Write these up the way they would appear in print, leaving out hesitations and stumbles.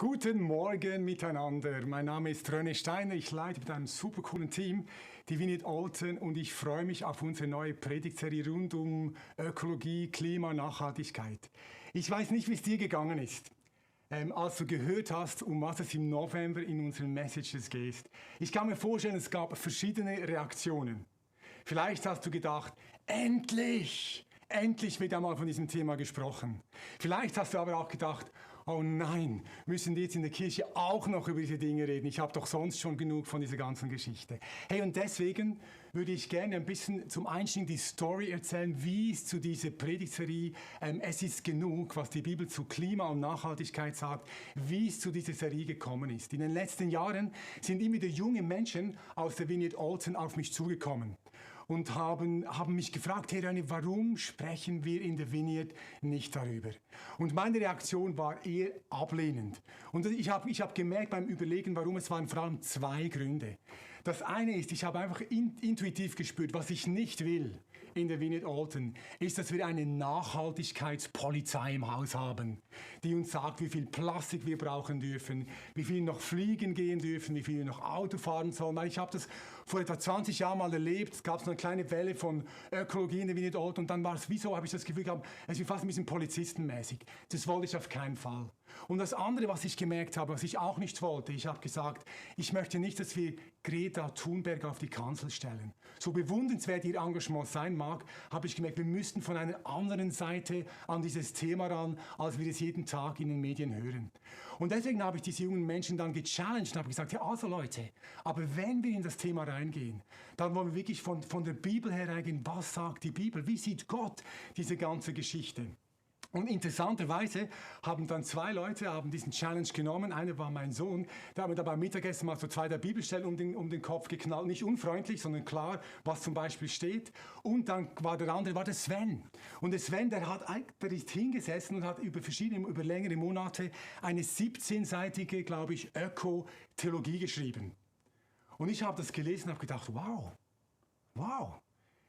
Guten Morgen miteinander. Mein Name ist René Steiner. Ich leite mit einem super coolen Team die Vineyard Olten und ich freue mich auf unsere neue Predigtserie rund um Ökologie, Klima, Nachhaltigkeit. Ich weiß nicht, wie es dir gegangen ist, als du gehört hast, um was es im November in unseren Messages geht. Ich kann mir vorstellen, es gab verschiedene Reaktionen. Vielleicht hast du gedacht, endlich! Endlich wird einmal von diesem Thema gesprochen. Vielleicht hast du aber auch gedacht, oh nein, müssen die jetzt in der Kirche auch noch über diese Dinge reden? Ich habe doch sonst schon genug von dieser ganzen Geschichte. Hey, und deswegen würde ich gerne ein bisschen zum Einstieg die Story erzählen, wie es zu dieser Predigtserie Es ist genug, was die Bibel zu Klima und Nachhaltigkeit sagt, wie es zu dieser Serie gekommen ist. In den letzten Jahren sind immer wieder junge Menschen aus der Vineyard Olten auf mich zugekommen und haben mich gefragt, hey René, warum sprechen wir in der Vineyard nicht darüber? Und meine Reaktion war eher ablehnend. Und ich hab gemerkt beim Überlegen, warum, es waren vor allem zwei Gründe. Das eine ist, ich habe einfach intuitiv gespürt, was ich nicht will in der Vineyard Olten, ist, dass wir eine Nachhaltigkeitspolizei im Haus haben, die uns sagt, wie viel Plastik wir brauchen dürfen, wie viel noch fliegen gehen dürfen, wie viel wir noch Auto fahren sollen. Weil ich habe das vor etwa 20 Jahren mal erlebt, es gab so eine kleine Welle von Ökologie in der Vineyard Olten und dann war es, wieso habe ich das Gefühl gehabt, es ist fast ein bisschen polizistenmäßig. Das wollte ich auf keinen Fall. Und das andere, was ich gemerkt habe, was ich auch nicht wollte, ich habe gesagt, ich möchte nicht, dass wir Greta Thunberg auf die Kanzel stellen. So bewundernswert ihr Engagement sein mag, habe ich gemerkt, wir müssten von einer anderen Seite an dieses Thema ran, als wir es jeden Tag in den Medien hören. Und deswegen habe ich diese jungen Menschen dann gechallenged und habe gesagt, ja also Leute, aber wenn wir in das Thema reingehen, dann wollen wir wirklich von der Bibel her reingehen, was sagt die Bibel, wie sieht Gott diese ganze Geschichte? Und interessanterweise haben dann zwei Leute diesen Challenge genommen. Einer war mein Sohn, der hat mir dabei Mittagessen mal so zwei der Bibelstellen um den Kopf geknallt. Nicht unfreundlich, sondern klar, was zum Beispiel steht. Und dann war der andere, war der Sven. Und der Sven, der ist hingesessen und hat über längere Monate eine 17-seitige, glaube ich, Öko-Theologie geschrieben. Und ich habe das gelesen und habe gedacht, wow,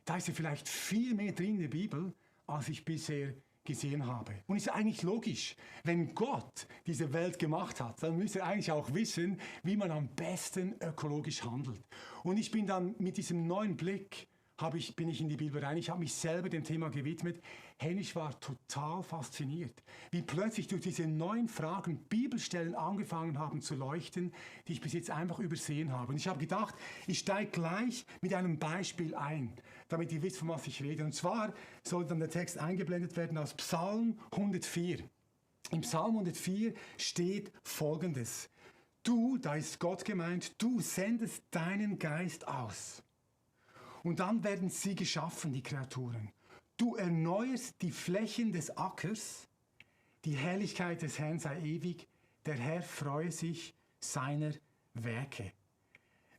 da ist ja vielleicht viel mehr drin in der Bibel, als ich bisher gesehen habe. Und es ist eigentlich logisch, wenn Gott diese Welt gemacht hat, dann müsste er eigentlich auch wissen, wie man am besten ökologisch handelt. Und ich bin dann mit diesem neuen Blick, bin ich in die Bibel rein, ich habe mich selber dem Thema gewidmet. Hey, ich war total fasziniert, wie plötzlich durch diese neuen Fragen Bibelstellen angefangen haben zu leuchten, die ich bis jetzt einfach übersehen habe. Und ich habe gedacht, ich steige gleich mit einem Beispiel ein, damit ihr wisst, von was ich rede. Und zwar soll dann der Text eingeblendet werden aus Psalm 104. Im Psalm 104 steht Folgendes: Du, da ist Gott gemeint, du sendest deinen Geist aus. Und dann werden sie geschaffen, die Kreaturen. Du erneuerst die Flächen des Ackers, die Herrlichkeit des Herrn sei ewig, der Herr freue sich seiner Werke.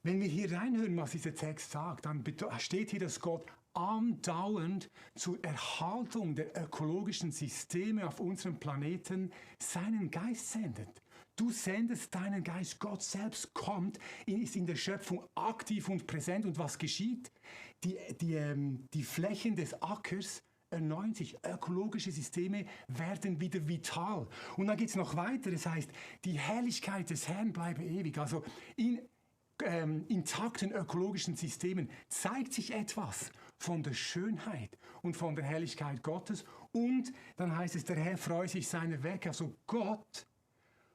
Wenn wir hier reinhören, was dieser Text sagt, dann steht hier, dass Gott andauernd zur Erhaltung der ökologischen Systeme auf unserem Planeten seinen Geist sendet. Du sendest deinen Geist, Gott selbst kommt, ist in der Schöpfung aktiv und präsent. Und was geschieht? Die Flächen des Ackers erneuern sich, ökologische Systeme werden wieder vital. Und dann geht es noch weiter, das heißt, die Herrlichkeit des Herrn bleibe ewig. Also in intakten ökologischen Systemen zeigt sich etwas von der Schönheit und von der Herrlichkeit Gottes. Und dann heißt es, der Herr freut sich seiner Werke. Also Gott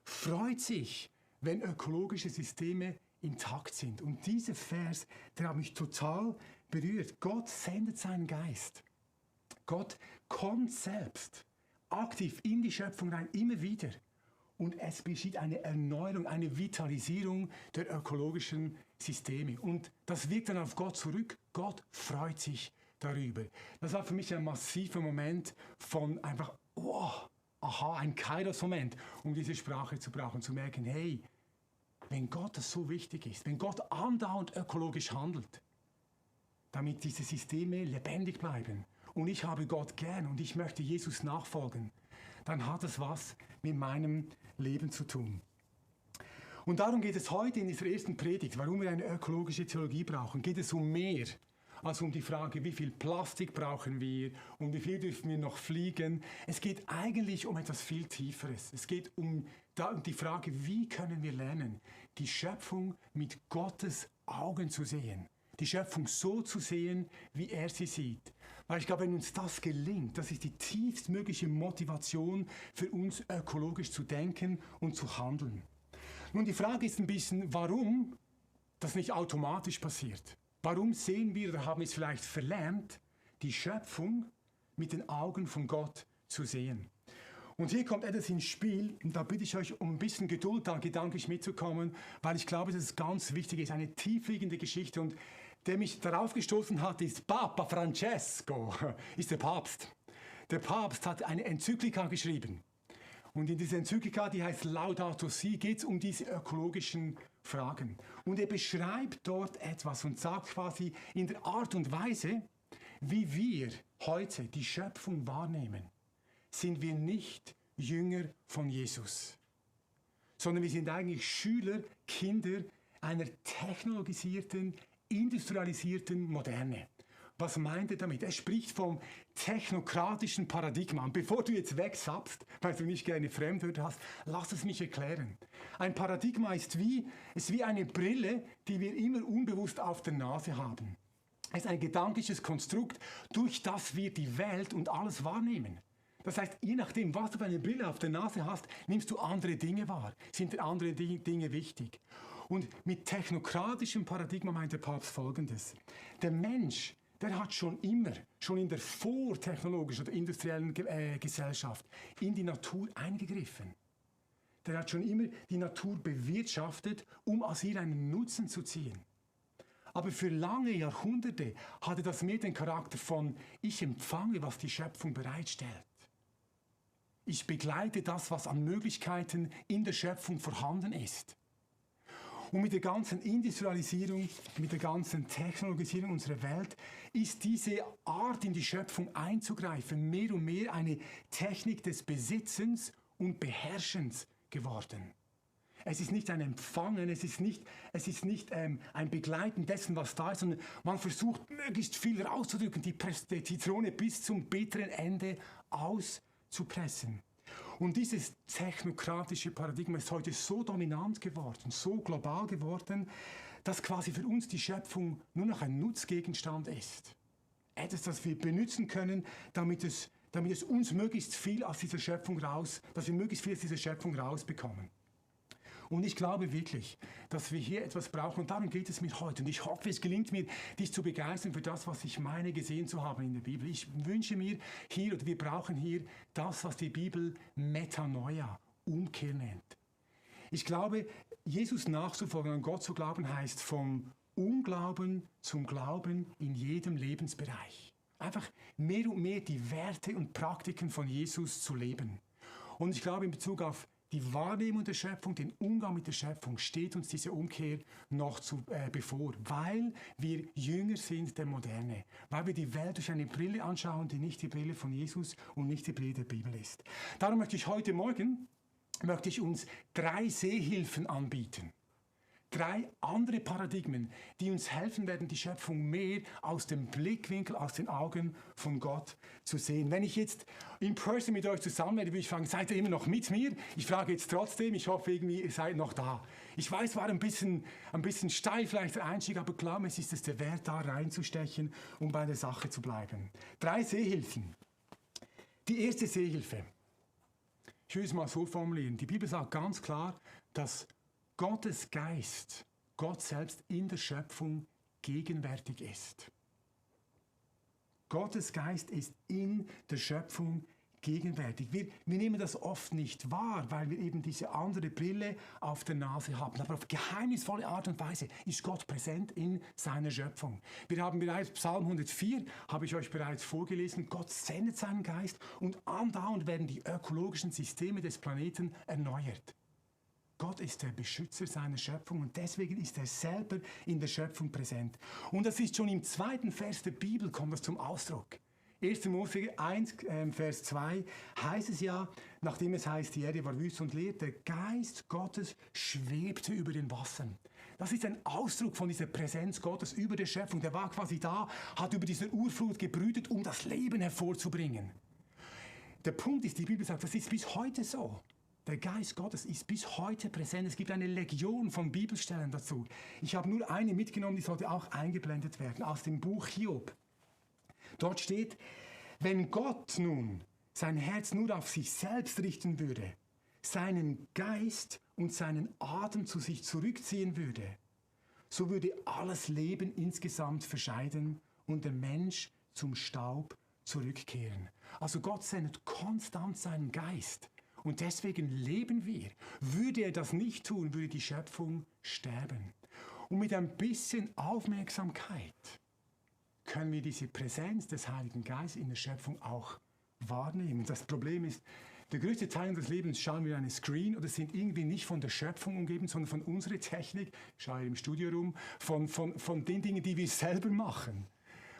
freut sich, wenn ökologische Systeme intakt sind. Und dieser Vers, der hat mich total berührt. Gott sendet seinen Geist. Gott kommt selbst aktiv in die Schöpfung rein, immer wieder. Und es geschieht eine Erneuerung, eine Vitalisierung der ökologischen Systeme. Und das wirkt dann auf Gott zurück. Gott freut sich darüber. Das war für mich ein massiver Moment von einfach, ein Kairos-Moment, um diese Sprache zu brauchen, zu merken, hey, wenn Gott das so wichtig ist, wenn Gott andauernd ökologisch handelt, damit diese Systeme lebendig bleiben, und ich habe Gott gern und ich möchte Jesus nachfolgen, dann hat es was mit meinem Leben zu tun. Und darum geht es heute in dieser ersten Predigt, warum wir eine ökologische Theologie brauchen, geht es um mehr als um die Frage, wie viel Plastik brauchen wir und wie viel dürfen wir noch fliegen. Es geht eigentlich um etwas viel Tieferes. Es geht um die Frage, wie können wir lernen, die Schöpfung mit Gottes Augen zu sehen. Die Schöpfung so zu sehen, wie er sie sieht. Weil ich glaube, wenn uns das gelingt, das ist die tiefstmögliche Motivation für uns ökologisch zu denken und zu handeln. Nun, die Frage ist ein bisschen, warum das nicht automatisch passiert. Warum sehen wir oder haben es vielleicht verlernt, die Schöpfung mit den Augen von Gott zu sehen? Und hier kommt etwas ins Spiel, und da bitte ich euch um ein bisschen Geduld, da gedanklich mitzukommen, weil ich glaube, dass es ganz wichtig ist, eine tiefliegende Geschichte. Und der mich darauf gestoßen hat, ist Papa Francesco, ist der Papst. Der Papst hat eine Enzyklika geschrieben. Und in dieser Enzyklika, die heißt Laudato Si, geht es um diese ökologischen Fragen. Und er beschreibt dort etwas und sagt quasi in der Art und Weise, wie wir heute die Schöpfung wahrnehmen, sind wir nicht Jünger von Jesus, sondern wir sind eigentlich Schüler, Kinder einer technologisierten, industrialisierten Moderne. Was meint er damit? Er spricht vom technokratischen Paradigma. Und bevor du jetzt wegsappst, weil du nicht gerne Fremdwörter hast, lass es mich erklären. Ein Paradigma ist wie eine Brille, die wir immer unbewusst auf der Nase haben. Es ist ein gedankliches Konstrukt, durch das wir die Welt und alles wahrnehmen. Das heißt, je nachdem, was du für eine Brille auf der Nase hast, nimmst du andere Dinge wahr. Sind dir andere Dinge wichtig? Und mit technokratischem Paradigma meint der Papst Folgendes. Der Mensch, der hat schon immer, schon in der vortechnologischen oder industriellen Gesellschaft, in die Natur eingegriffen. Der hat schon immer die Natur bewirtschaftet, um aus ihr einen Nutzen zu ziehen. Aber für lange Jahrhunderte hatte das mehr den Charakter von, ich empfange, was die Schöpfung bereitstellt. Ich begleite das, was an Möglichkeiten in der Schöpfung vorhanden ist. Und mit der ganzen Industrialisierung, mit der ganzen Technologisierung unserer Welt ist diese Art, in die Schöpfung einzugreifen, mehr und mehr eine Technik des Besitzens und Beherrschens geworden. Es ist nicht ein Empfangen, es ist nicht ein Begleiten dessen, was da ist, sondern man versucht, möglichst viel rauszudrücken, die Zitrone bis zum bitteren Ende auszupressen. Und dieses technokratische Paradigma ist heute so dominant geworden, so global geworden, dass quasi für uns die Schöpfung nur noch ein Nutzgegenstand ist. Etwas, das wir benutzen können, damit es uns möglichst viel aus dieser Schöpfung dass wir möglichst viel aus dieser Schöpfung rausbekommen. Und ich glaube wirklich, dass wir hier etwas brauchen und darum geht es mir heute. Und ich hoffe, es gelingt mir, dich zu begeistern für das, was ich meine, gesehen zu haben in der Bibel. Ich wünsche mir hier, oder wir brauchen hier das, was die Bibel Metanoia, Umkehr nennt. Ich glaube, Jesus nachzufolgen, an Gott zu glauben, heißt vom Unglauben zum Glauben in jedem Lebensbereich. Einfach mehr und mehr die Werte und Praktiken von Jesus zu leben. Und ich glaube, in Bezug auf die Wahrnehmung der Schöpfung, den Umgang mit der Schöpfung, steht uns diese Umkehr noch bevor, weil wir Jünger sind der Moderne, weil wir die Welt durch eine Brille anschauen, die nicht die Brille von Jesus und nicht die Brille der Bibel ist. Darum möchte ich uns 3 Sehhilfen anbieten. 3 andere Paradigmen, die uns helfen werden, die Schöpfung mehr aus dem Blickwinkel, aus den Augen von Gott zu sehen. Wenn ich jetzt in person mit euch zusammen wäre, würde ich fragen, seid ihr immer noch mit mir? Ich frage jetzt trotzdem, ich hoffe irgendwie, ihr seid noch da. Ich weiß, war ein bisschen steil vielleicht der Einstieg, aber klar, es ist es der Wert, da reinzustechen, um bei der Sache zu bleiben. 3 Sehhilfen. Die erste Sehhilfe. Ich will es mal so formulieren. Die Bibel sagt ganz klar, dass Gottes Geist, Gott selbst in der Schöpfung gegenwärtig ist. Gottes Geist ist in der Schöpfung gegenwärtig. Wir nehmen das oft nicht wahr, weil wir eben diese andere Brille auf der Nase haben. Aber auf geheimnisvolle Art und Weise ist Gott präsent in seiner Schöpfung. Wir haben bereits Psalm 104, habe ich euch bereits vorgelesen, Gott sendet seinen Geist und andauernd werden die ökologischen Systeme des Planeten erneuert. Gott ist der Beschützer seiner Schöpfung und deswegen ist er selber in der Schöpfung präsent. Und das ist schon im 2. Vers der Bibel, kommt das zum Ausdruck. 1. Mose 1, Vers 2 heißt es ja, nachdem es heißt, die Erde war wüst und leer, der Geist Gottes schwebte über den Wassern. Das ist ein Ausdruck von dieser Präsenz Gottes über der Schöpfung. Der war quasi da, hat über diese Urflut gebrütet, um das Leben hervorzubringen. Der Punkt ist, die Bibel sagt, das ist bis heute so. Der Geist Gottes ist bis heute präsent. Es gibt eine Legion von Bibelstellen dazu. Ich habe nur eine mitgenommen, die sollte auch eingeblendet werden, aus dem Buch Hiob. Dort steht, wenn Gott nun sein Herz nur auf sich selbst richten würde, seinen Geist und seinen Atem zu sich zurückziehen würde, so würde alles Leben insgesamt verscheiden und der Mensch zum Staub zurückkehren. Also Gott sendet konstant seinen Geist und deswegen leben wir. Würde er das nicht tun, würde die Schöpfung sterben. Und mit ein bisschen Aufmerksamkeit können wir diese Präsenz des Heiligen Geistes in der Schöpfung auch wahrnehmen. Das Problem ist, der größte Teil unseres Lebens schauen wir einen Screen oder sind irgendwie nicht von der Schöpfung umgeben, sondern von unserer Technik, ich schaue im Studio rum, von den Dingen, die wir selber machen.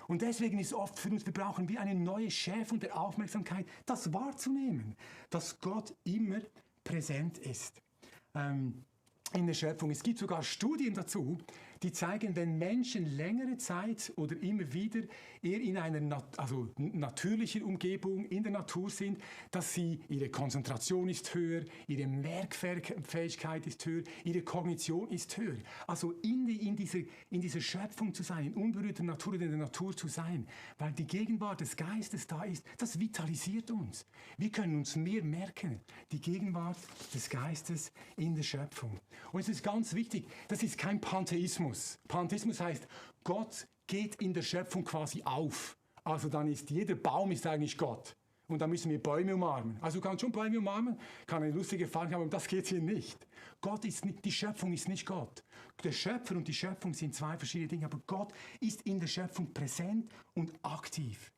Und deswegen ist oft für uns, wir brauchen wie eine neue Schärfung der Aufmerksamkeit, das wahrzunehmen, dass Gott immer präsent ist in der Schöpfung. Es gibt sogar Studien dazu, die zeigen, wenn Menschen längere Zeit oder immer wieder eher in einer natürlichen Umgebung, in der Natur sind, dass ihre Konzentration ist höher, ihre Merkfähigkeit ist höher, ihre Kognition ist höher. Also in dieser Schöpfung zu sein, in unberührter Natur oder in der Natur zu sein, weil die Gegenwart des Geistes da ist, das vitalisiert uns. Wir können uns mehr merken, die Gegenwart des Geistes in der Schöpfung. Und es ist ganz wichtig, das ist kein Pantheismus. Pantheismus heißt, Gott geht in der Schöpfung quasi auf. Also dann ist jeder Baum ist eigentlich Gott. Und dann müssen wir Bäume umarmen. Also du kannst schon Bäume umarmen, kann eine lustige Erfahrung haben, aber das geht hier nicht. Gott ist nicht, die Schöpfung ist nicht Gott. Der Schöpfer und die Schöpfung sind zwei verschiedene Dinge, aber Gott ist in der Schöpfung präsent und aktiv.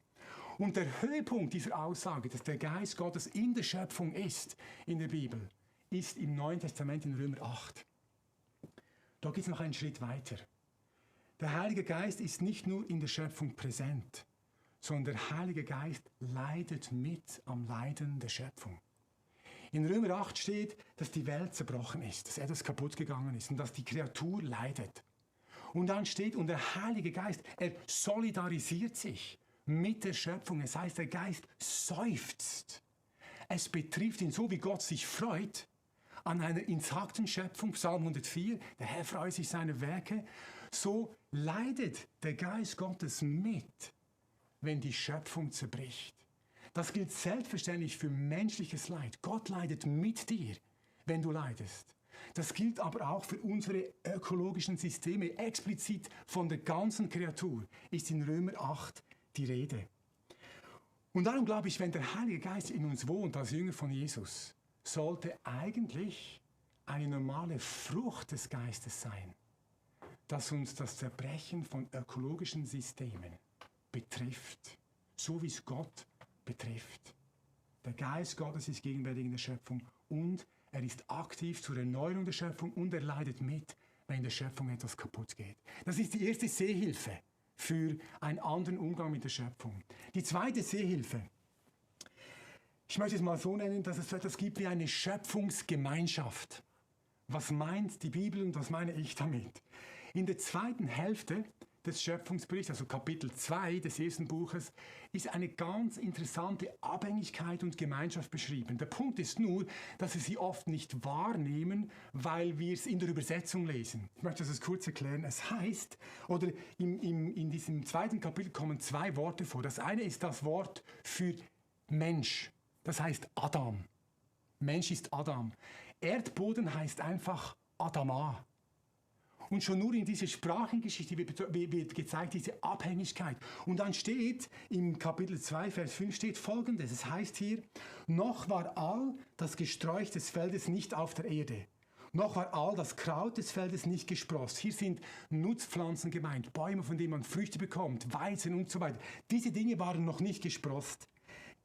Und der Höhepunkt dieser Aussage, dass der Geist Gottes in der Schöpfung ist, in der Bibel, ist im Neuen Testament in Römer 8. Da geht es noch einen Schritt weiter. Der Heilige Geist ist nicht nur in der Schöpfung präsent, sondern der Heilige Geist leidet mit am Leiden der Schöpfung. In Römer 8 steht, dass die Welt zerbrochen ist, dass etwas kaputt gegangen ist und dass die Kreatur leidet. Und dann steht, und der Heilige Geist, er solidarisiert sich mit der Schöpfung. Das heißt, der Geist seufzt. Es betrifft ihn so, wie Gott sich freut an einer intakten Schöpfung, Psalm 104, der Herr freut sich seiner Werke, so leidet der Geist Gottes mit, wenn die Schöpfung zerbricht. Das gilt selbstverständlich für menschliches Leid. Gott leidet mit dir, wenn du leidest. Das gilt aber auch für unsere ökologischen Systeme. Explizit von der ganzen Kreatur ist in Römer 8 die Rede. Und darum glaube ich, wenn der Heilige Geist in uns wohnt, als Jünger von Jesus, sollte eigentlich eine normale Frucht des Geistes sein, dass uns das Zerbrechen von ökologischen Systemen betrifft, so wie es Gott betrifft. Der Geist Gottes ist gegenwärtig in der Schöpfung und er ist aktiv zur Erneuerung der Schöpfung und er leidet mit, wenn in der Schöpfung etwas kaputt geht. Das ist die erste Sehhilfe für einen anderen Umgang mit der Schöpfung. Die zweite Sehhilfe, ich möchte es mal so nennen, dass es so etwas gibt wie eine Schöpfungsgemeinschaft. Was meint die Bibel und was meine ich damit? In der zweiten Hälfte des Schöpfungsberichts, also Kapitel 2 des ersten Buches, ist eine ganz interessante Abhängigkeit und Gemeinschaft beschrieben. Der Punkt ist nur, dass wir sie oft nicht wahrnehmen, weil wir es in der Übersetzung lesen. Ich möchte das kurz erklären. Es heißt, oder in diesem zweiten Kapitel kommen zwei Worte vor. Das eine ist das Wort für Mensch. Das heißt Adam. Mensch ist Adam. Erdboden heißt einfach Adama. Und schon nur in dieser Sprachengeschichte wird gezeigt, diese Abhängigkeit. Und dann steht, im Kapitel 2, Vers 5 steht Folgendes. Es heißt hier, noch war all das Gesträuch des Feldes nicht auf der Erde. Noch war all das Kraut des Feldes nicht gesproßt. Hier sind Nutzpflanzen gemeint, Bäume, von denen man Früchte bekommt, Weizen und so weiter. Diese Dinge waren noch nicht gesprost.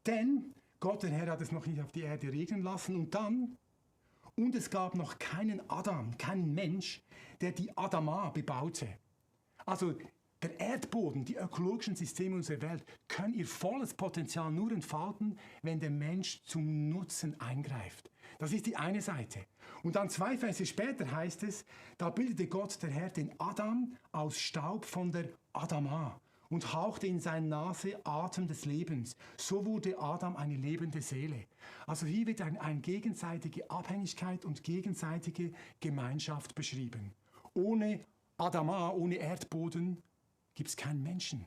Denn Gott, der Herr, hat es noch nicht auf die Erde regnen lassen. Und es gab noch keinen Adam, keinen Mensch, der die Adama bebaute. Also der Erdboden, die ökologischen Systeme unserer Welt können ihr volles Potenzial nur entfalten, wenn der Mensch zum Nutzen eingreift. Das ist die eine Seite. Und dann 2 Verse später heißt es, da bildete Gott, der Herr, den Adam aus Staub von der Adama und hauchte in seine Nase Atem des Lebens. So wurde Adam eine lebende Seele. Also hier wird eine gegenseitige Abhängigkeit und gegenseitige Gemeinschaft beschrieben. Ohne Adama, ohne Erdboden, gibt es keinen Menschen.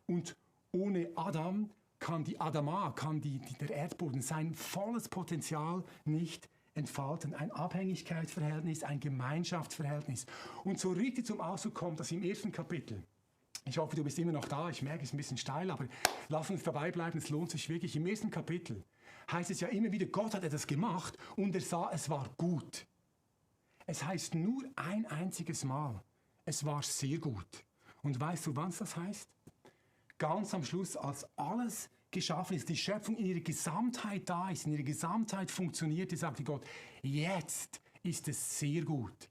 Und ohne Adam kann die Adama, der Erdboden sein volles Potenzial nicht entfalten. Ein Abhängigkeitsverhältnis, ein Gemeinschaftsverhältnis. Und so richtig zum Ausdruck kommt das im 1. Kapitel. Ich hoffe, du bist immer noch da. Ich merke, es ist ein bisschen steil, aber lass uns dabei bleiben. Es lohnt sich wirklich. Im 1. Kapitel heißt es ja immer wieder, Gott hat etwas gemacht und er sah, es war gut. Es heißt nur ein einziges Mal, es war sehr gut. Und weißt du, was das heißt? Ganz am Schluss, als alles geschaffen ist, die Schöpfung in ihrer Gesamtheit da ist, in ihrer Gesamtheit funktioniert, sagte Gott, jetzt ist es sehr gut.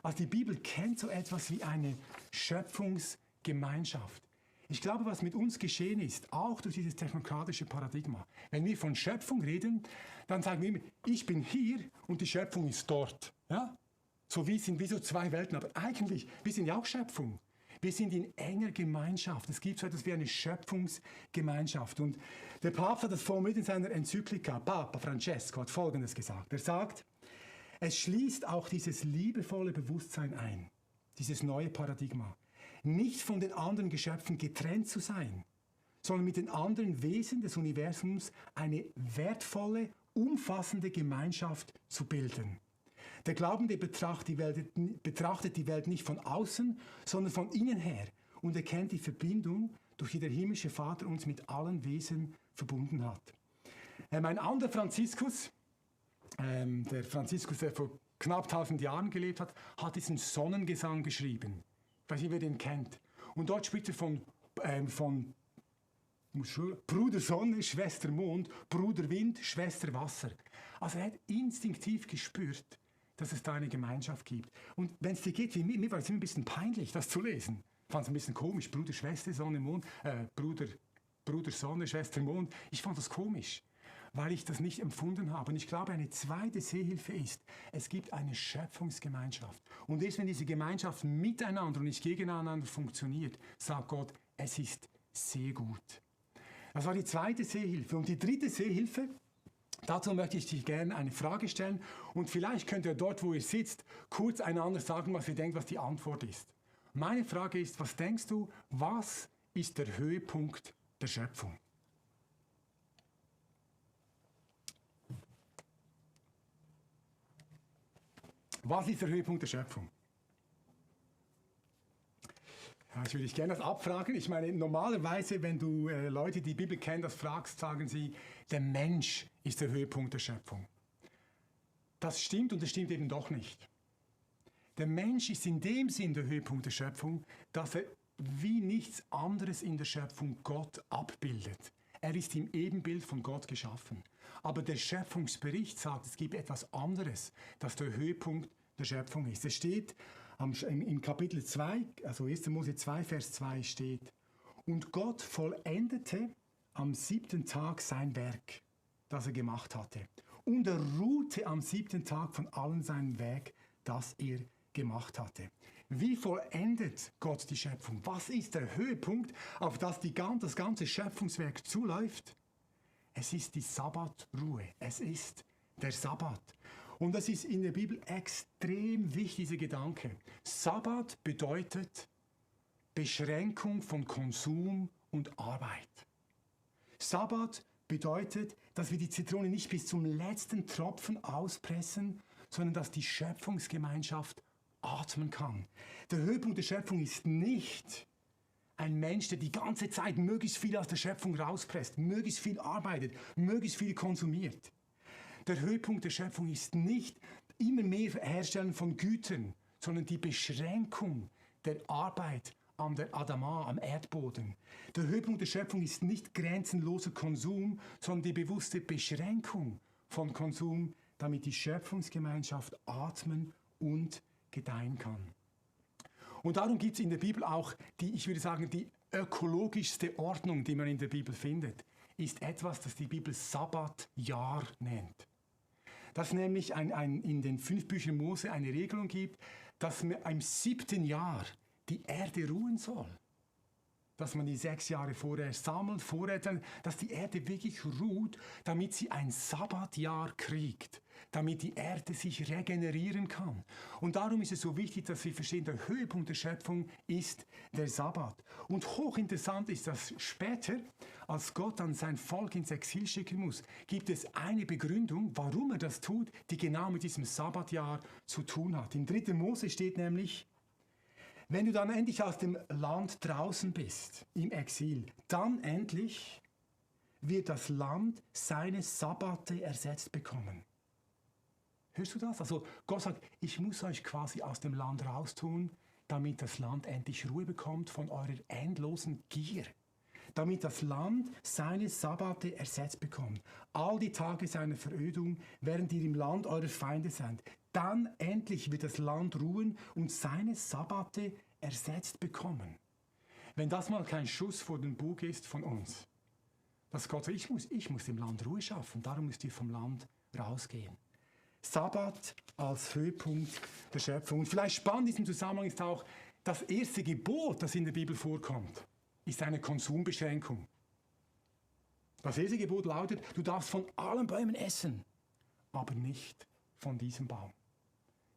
Also die Bibel kennt so etwas wie eine Schöpfungsgemeinschaft. Ich glaube, was mit uns geschehen ist, auch durch dieses technokratische Paradigma, wenn wir von Schöpfung reden, dann sagen wir immer, ich bin hier und die Schöpfung ist dort. Ja? So wie sind wie so 2 Welten, aber eigentlich, wir sind ja auch Schöpfung. Wir sind in enger Gemeinschaft. Es gibt so etwas wie eine Schöpfungsgemeinschaft. Und der Papst hat das formuliert in seiner Enzyklika. Papa Francesco hat Folgendes gesagt. Er sagt, es schließt auch dieses liebevolle Bewusstsein ein, dieses neue Paradigma, nicht von den anderen Geschöpfen getrennt zu sein, sondern mit den anderen Wesen des Universums eine wertvolle, umfassende Gemeinschaft zu bilden. Der Glaubende betrachtet die Welt nicht von außen, sondern von innen her und erkennt die Verbindung, durch die der himmlische Vater uns mit allen Wesen verbunden hat. Ein anderer Franziskus, der vor knapp 1000 Jahren gelebt hat, hat diesen Sonnengesang geschrieben. Ich weiß nicht, wer den kennt. Und dort spricht er von Bruder Sonne, Schwester Mond, Bruder Wind, Schwester Wasser. Also er hat instinktiv gespürt, dass es da eine Gemeinschaft gibt. Und wenn es dir geht wie mir war es immer ein bisschen peinlich, das zu lesen. Ich fand es ein bisschen komisch, Bruder, Schwester, Sonne, Mond, Bruder, Sonne, Schwester, Mond. Ich fand das komisch, weil ich das nicht empfunden habe. Und ich glaube, eine zweite Sehhilfe ist, es gibt eine Schöpfungsgemeinschaft. Und erst wenn diese Gemeinschaft miteinander und nicht gegeneinander funktioniert, sagt Gott, es ist sehr gut. Das war die zweite Sehhilfe. Und die dritte Sehhilfe, dazu möchte ich dir gerne eine Frage stellen und vielleicht könnt ihr dort, wo ihr sitzt, kurz einander sagen, was ihr denkt, was die Antwort ist. Meine Frage ist, was denkst du, was ist der Höhepunkt der Schöpfung? Was ist der Höhepunkt der Schöpfung? Ja, ich würde dich gerne das abfragen. Ich meine, normalerweise, wenn du Leute, die die Bibel kennen, das fragst, sagen sie, der Mensch ist der Höhepunkt der Schöpfung. Das stimmt und das stimmt eben doch nicht. Der Mensch ist in dem Sinn der Höhepunkt der Schöpfung, dass er wie nichts anderes in der Schöpfung Gott abbildet. Er ist im Ebenbild von Gott geschaffen. Aber der Schöpfungsbericht sagt, es gibt etwas anderes, das der Höhepunkt der Schöpfung ist. Es steht im Kapitel 2, also 1. Mose 2, Vers 2 steht, und Gott vollendete am 7. Tag sein Werk, das er gemacht hatte. Und er ruhte am 7. Tag von allen seinem Werk, das er gemacht hatte. Wie vollendet Gott die Schöpfung? Was ist der Höhepunkt, auf das das ganze Schöpfungswerk zuläuft? Es ist die Sabbatruhe. Es ist der Sabbat. Und das ist in der Bibel extrem wichtig, dieser Gedanke. Sabbat bedeutet Beschränkung von Konsum und Arbeit. Sabbat bedeutet, dass wir die Zitrone nicht bis zum letzten Tropfen auspressen, sondern dass die Schöpfungsgemeinschaft atmen kann. Der Höhepunkt der Schöpfung ist nicht ein Mensch, der die ganze Zeit möglichst viel aus der Schöpfung rauspresst, möglichst viel arbeitet, möglichst viel konsumiert. Der Höhepunkt der Schöpfung ist nicht immer mehr Herstellen von Gütern, sondern die Beschränkung der Arbeit an der Adama, am Erdboden. Der Höhepunkt der Schöpfung ist nicht grenzenloser Konsum, sondern die bewusste Beschränkung von Konsum, damit die Schöpfungsgemeinschaft atmen und gedeihen kann. Und darum gibt es in der Bibel auch ich würde sagen, die ökologischste Ordnung, die man in der Bibel findet, ist etwas, das die Bibel Sabbatjahr nennt. dass es nämlich in den 5 Büchern Mose eine Regelung gibt, dass man im 7. Jahr die Erde ruhen soll. Dass man die 6 Jahre vorher sammelt, vorrätet, dass die Erde wirklich ruht, damit sie ein Sabbatjahr kriegt, damit die Erde sich regenerieren kann. Und darum ist es so wichtig, dass wir verstehen, der Höhepunkt der Schöpfung ist der Sabbat. Und hochinteressant ist, dass später, als Gott dann sein Volk ins Exil schicken muss, gibt es eine Begründung, warum er das tut, die genau mit diesem Sabbatjahr zu tun hat. In 3. Mose steht nämlich: Wenn du dann endlich aus dem Land draußen bist, im Exil, dann endlich wird das Land seine Sabbate ersetzt bekommen. Hörst du das? Also Gott sagt, ich muss euch quasi aus dem Land raustun, damit das Land endlich Ruhe bekommt von eurer endlosen Gier. Damit das Land seine Sabbate ersetzt bekommt. All die Tage seiner Verödung, während ihr im Land eurer Feinde seid. Dann endlich wird das Land ruhen und seine Sabbate ersetzt bekommen. Wenn das mal kein Schuss vor den Bug ist von uns, dass Gott sagt, ich muss dem Land Ruhe schaffen, darum müsst ihr vom Land rausgehen. Sabbat als Höhepunkt der Schöpfung. Und vielleicht spannend in diesem Zusammenhang ist auch, das erste Gebot, das in der Bibel vorkommt, ist eine Konsumbeschränkung. Das erste Gebot lautet, du darfst von allen Bäumen essen, aber nicht von diesem Baum.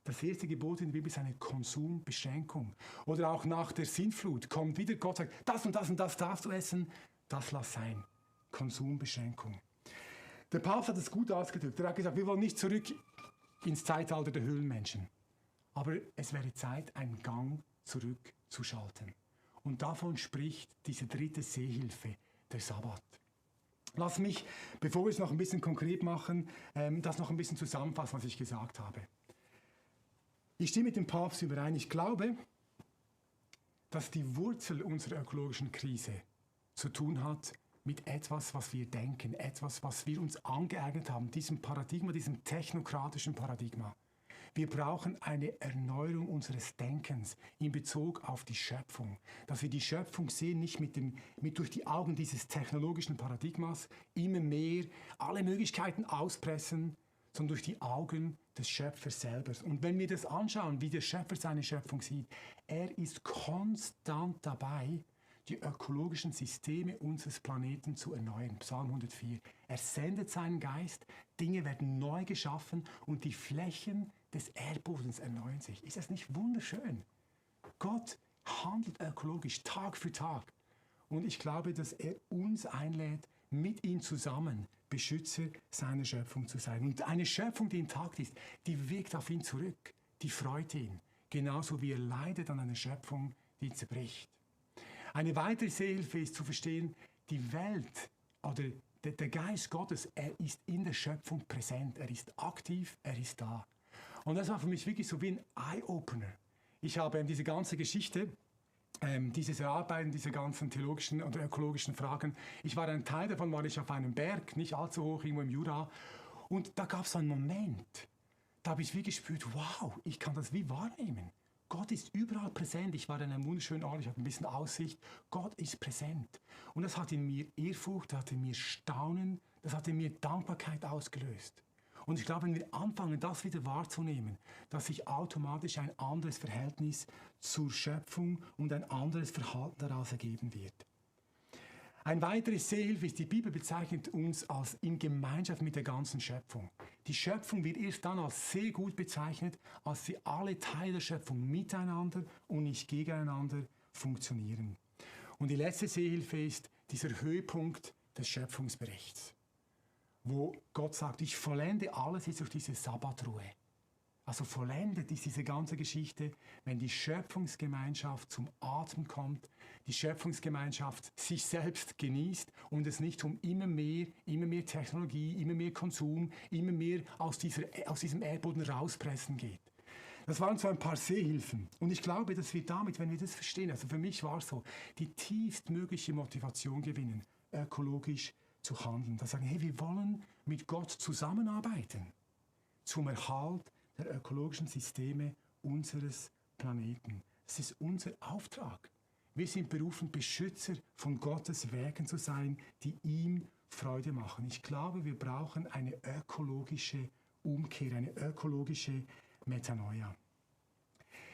Das erste Gebot in der Bibel ist eine Konsumbeschränkung. Oder auch nach der Sintflut kommt wieder Gott und sagt, das und das und das darfst du essen, das lass sein. Konsumbeschränkung. Der Papst hat es gut ausgedrückt. Er hat gesagt, wir wollen nicht zurück ins Zeitalter der Höhlenmenschen. Aber es wäre Zeit, einen Gang zurückzuschalten. Und davon spricht diese 3. Sehhilfe, der Sabbat. Lass mich, bevor wir es noch ein bisschen konkret machen, das noch ein bisschen zusammenfassen, was ich gesagt habe. Ich stimme mit dem Papst überein. Ich glaube, dass die Wurzel unserer ökologischen Krise zu tun hat mit etwas, was wir denken, etwas, was wir uns angeeignet haben, diesem Paradigma, diesem technokratischen Paradigma. Wir brauchen eine Erneuerung unseres Denkens in Bezug auf die Schöpfung. Dass wir die Schöpfung sehen, nicht durch die Augen dieses technologischen Paradigmas, immer mehr alle Möglichkeiten auspressen, sondern durch die Augen des Schöpfers selber. Und wenn wir das anschauen, wie der Schöpfer seine Schöpfung sieht, er ist konstant dabei, die ökologischen Systeme unseres Planeten zu erneuern. Psalm 104. Er sendet seinen Geist, Dinge werden neu geschaffen und die Flächen des Erdbodens erneuern sich. Ist das nicht wunderschön? Gott handelt ökologisch Tag für Tag. Und ich glaube, dass er uns einlädt, mit ihm zusammen Beschützer seiner Schöpfung zu sein. Und eine Schöpfung, die intakt ist, die wirkt auf ihn zurück, die freut ihn. Genauso wie er leidet an einer Schöpfung, die zerbricht. Eine weitere Sehhilfe ist zu verstehen, die Welt oder der Geist Gottes, er ist in der Schöpfung präsent, er ist aktiv, er ist da. Und das war für mich wirklich so wie ein Eye-Opener. Ich habe diese ganze Geschichte, dieses Erarbeiten dieser ganzen theologischen und ökologischen Fragen, ein Teil davon war ich auf einem Berg, nicht allzu hoch, irgendwo im Jura, und da gab es einen Moment, da habe ich wie gespürt, wow, ich kann das wie wahrnehmen. Gott ist überall präsent. Ich war in einem wunderschönen Ort, ich hatte ein bisschen Aussicht. Gott ist präsent. Und das hat in mir Ehrfurcht, das hat in mir Staunen, das hat in mir Dankbarkeit ausgelöst. Und ich glaube, wenn wir anfangen, das wieder wahrzunehmen, dass sich automatisch ein anderes Verhältnis zur Schöpfung und ein anderes Verhalten daraus ergeben wird. Ein weiteres Sehhilfe ist, die Bibel bezeichnet uns als in Gemeinschaft mit der ganzen Schöpfung. Die Schöpfung wird erst dann als sehr gut bezeichnet, als sie alle Teile der Schöpfung miteinander und nicht gegeneinander funktionieren. Und die letzte Sehhilfe ist dieser Höhepunkt des Schöpfungsberichts, wo Gott sagt, ich vollende alles jetzt durch diese Sabbatruhe. Also vollendet ist diese ganze Geschichte, wenn die Schöpfungsgemeinschaft zum Atmen kommt, die Schöpfungsgemeinschaft sich selbst genießt und es nicht um immer mehr Technologie, immer mehr Konsum, immer mehr aus diesem Erdboden rauspressen geht. Das waren so ein paar Sehhilfen. Und ich glaube, dass wir damit, wenn wir das verstehen, also für mich war es so, die tiefstmögliche Motivation gewinnen, ökologisch zu handeln. Da sagen, hey, wir wollen mit Gott zusammenarbeiten zum Erhalt der ökologischen Systeme unseres Planeten. Das ist unser Auftrag. Wir sind berufen, Beschützer von Gottes Werken zu sein, die ihm Freude machen. Ich glaube, wir brauchen eine ökologische Umkehr, eine ökologische Metanoia.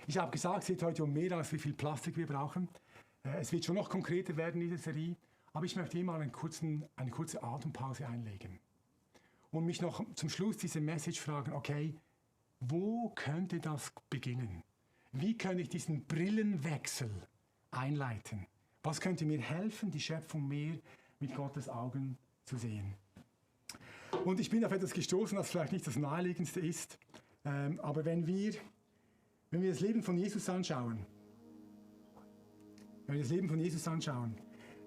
Ich habe gesagt, es geht heute um mehr als wie viel Plastik wir brauchen. Es wird schon noch konkreter werden in dieser Serie, aber ich möchte hier mal eine kurze Atempause einlegen und mich noch zum Schluss dieser Message fragen, okay, wo könnte das beginnen? Wie könnte ich diesen Brillenwechsel einleiten? Was könnte mir helfen, die Schöpfung mehr mit Gottes Augen zu sehen? Und ich bin auf etwas gestoßen, das vielleicht nicht das Naheliegendste ist, aber wenn wir das Leben von Jesus anschauen,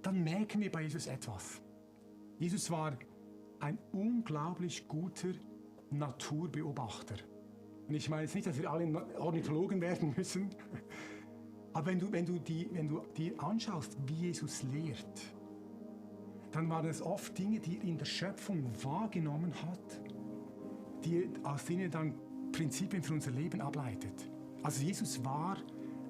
dann merken wir bei Jesus etwas. Jesus war ein unglaublich guter Naturbeobachter. Und ich meine jetzt nicht, dass wir alle Ornithologen werden müssen, aber wenn du dir anschaust, wie Jesus lehrt, dann waren es oft Dinge, die er in der Schöpfung wahrgenommen hat, aus denen er dann Prinzipien für unser Leben ableitet. Also Jesus war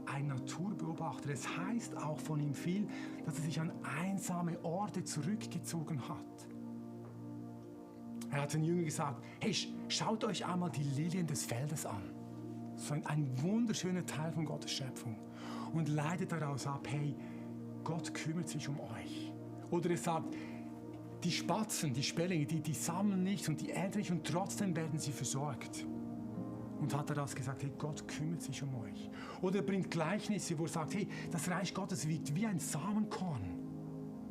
ein Naturbeobachter. Es heißt auch von ihm viel, dass er sich an einsame Orte zurückgezogen hat. Er hat den Jüngern gesagt, hey, schaut euch einmal die Lilien des Feldes an. So ein wunderschöner Teil von Gottes Schöpfung. Und leitet daraus ab, hey, Gott kümmert sich um euch. Oder er sagt, die Spatzen, die Sperlinge, die sammeln nichts und die ernten nicht und trotzdem werden sie versorgt. Und hat daraus gesagt, hey, Gott kümmert sich um euch. Oder er bringt Gleichnisse, wo er sagt, hey, das Reich Gottes wiegt wie ein Samenkorn,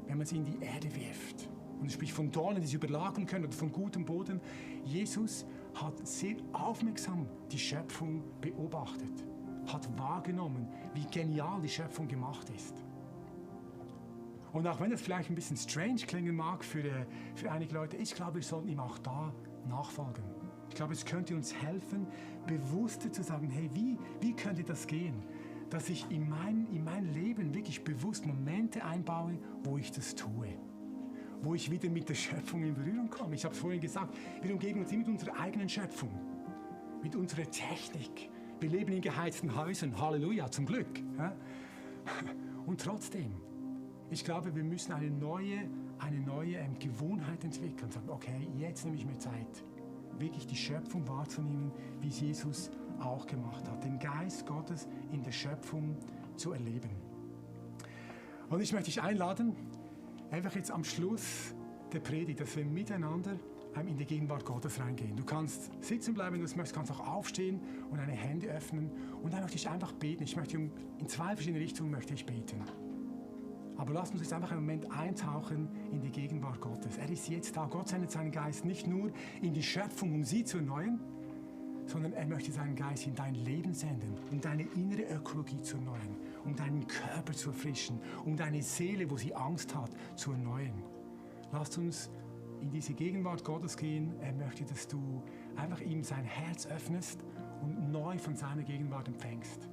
wenn man sie in die Erde wirft. Und er spricht von Dornen, die sie überlagern können oder von gutem Boden. Jesus hat sehr aufmerksam die Schöpfung beobachtet, hat wahrgenommen, wie genial die Schöpfung gemacht ist. Und auch wenn das vielleicht ein bisschen strange klingen mag für einige Leute, ich glaube, wir sollten ihm auch da nachfolgen. Ich glaube, es könnte uns helfen, bewusster zu sagen, hey, wie könnte das gehen? Dass ich in mein Leben wirklich bewusst Momente einbaue, wo ich das tue. Wo ich wieder mit der Schöpfung in Berührung komme. Ich habe es vorhin gesagt, wir umgeben uns immer mit unserer eigenen Schöpfung, mit unserer Technik. Wir leben in geheizten Häusern, Halleluja, zum Glück. Und trotzdem, ich glaube, wir müssen eine neue Gewohnheit entwickeln. Sagen, okay, jetzt nehme ich mir Zeit, wirklich die Schöpfung wahrzunehmen, wie es Jesus auch gemacht hat. Den Geist Gottes in der Schöpfung zu erleben. Und ich möchte dich einladen, einfach jetzt am Schluss der Predigt, dass wir miteinander in die Gegenwart Gottes reingehen. Du kannst sitzen bleiben, wenn du es möchtest, kannst auch aufstehen und deine Hände öffnen und dann möchte ich einfach beten. In zwei verschiedene Richtungen möchte ich beten. Aber lasst uns jetzt einfach einen Moment eintauchen in die Gegenwart Gottes. Er ist jetzt da. Gott sendet seinen Geist nicht nur in die Schöpfung, um sie zu erneuern, sondern er möchte seinen Geist in dein Leben senden, um deine innere Ökologie zu erneuern, um deinen Körper zu erfrischen, um deine Seele, wo sie Angst hat, zu erneuern. Lasst uns in diese Gegenwart Gottes gehen. Er möchte, dass du einfach ihm sein Herz öffnest und neu von seiner Gegenwart empfängst.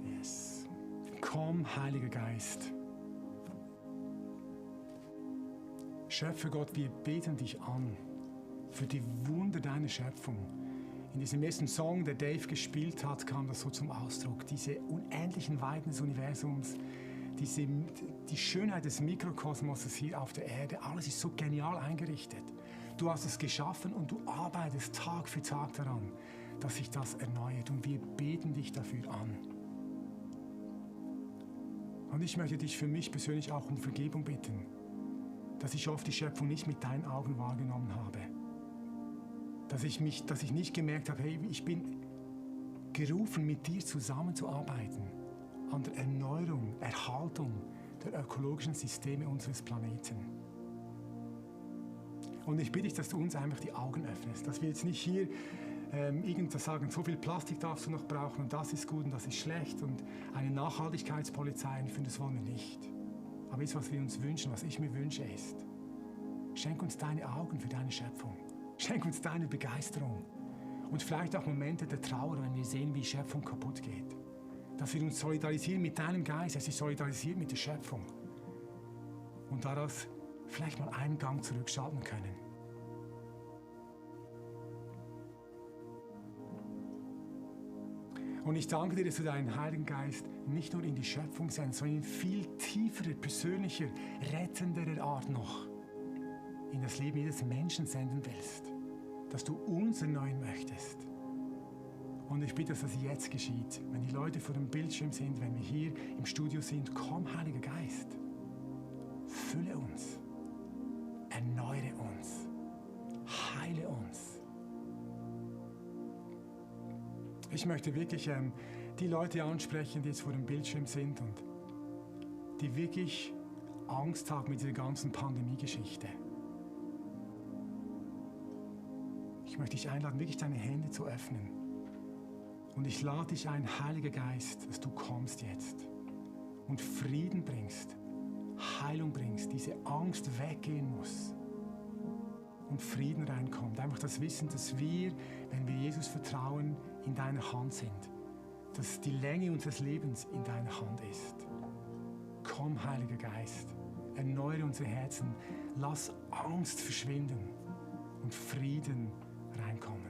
Yes. Komm, Heiliger Geist. Schöpfer Gott, wir beten dich an für die Wunder deiner Schöpfung. In diesem ersten Song, der Dave gespielt hat, kam das so zum Ausdruck. Diese unendlichen Weiten des Universums, die Schönheit des Mikrokosmoses hier auf der Erde, alles ist so genial eingerichtet. Du hast es geschaffen und du arbeitest Tag für Tag daran, dass sich das erneuert. Und wir beten dich dafür an. Und ich möchte dich für mich persönlich auch um Vergebung bitten, dass ich oft die Schöpfung nicht mit deinen Augen wahrgenommen habe. Dass ich nicht gemerkt habe, hey, ich bin gerufen, mit dir zusammenzuarbeiten an der Erneuerung, Erhaltung der ökologischen Systeme unseres Planeten. Und ich bitte dich, dass du uns einfach die Augen öffnest, dass wir jetzt nicht hier irgendwas sagen, so viel Plastik darfst du noch brauchen und das ist gut und das ist schlecht und eine Nachhaltigkeitspolizei einführen, das wollen wir nicht. Aber jetzt, was wir uns wünschen, was ich mir wünsche, ist, schenk uns deine Augen für deine Schöpfung. Schenk uns deine Begeisterung und vielleicht auch Momente der Trauer, wenn wir sehen, wie Schöpfung kaputt geht. Dass wir uns solidarisieren mit deinem Geist, er sich solidarisiert mit der Schöpfung und daraus vielleicht mal einen Gang zurückschalten können. Und ich danke dir, dass du deinen Heiligen Geist nicht nur in die Schöpfung sendest, sondern in viel tieferer, persönlicher, rettenderer Art noch in das Leben jedes Menschen senden willst, dass du uns erneuern möchtest. Und ich bitte, dass das jetzt geschieht. Wenn die Leute vor dem Bildschirm sind, wenn wir hier im Studio sind, komm, Heiliger Geist, fülle uns, erneuere uns, heile uns. Ich möchte wirklich die Leute ansprechen, die jetzt vor dem Bildschirm sind und die wirklich Angst haben mit dieser ganzen Pandemie-Geschichte. Ich möchte dich einladen, wirklich deine Hände zu öffnen. Und ich lade dich ein, Heiliger Geist, dass du kommst jetzt und Frieden bringst, Heilung bringst, diese Angst weggehen muss und Frieden reinkommt. Einfach das Wissen, dass wir, wenn wir Jesus vertrauen, in deiner Hand sind. Dass die Länge unseres Lebens in deiner Hand ist. Komm, Heiliger Geist, erneuere unsere Herzen, lass Angst verschwinden und Frieden reinkommen.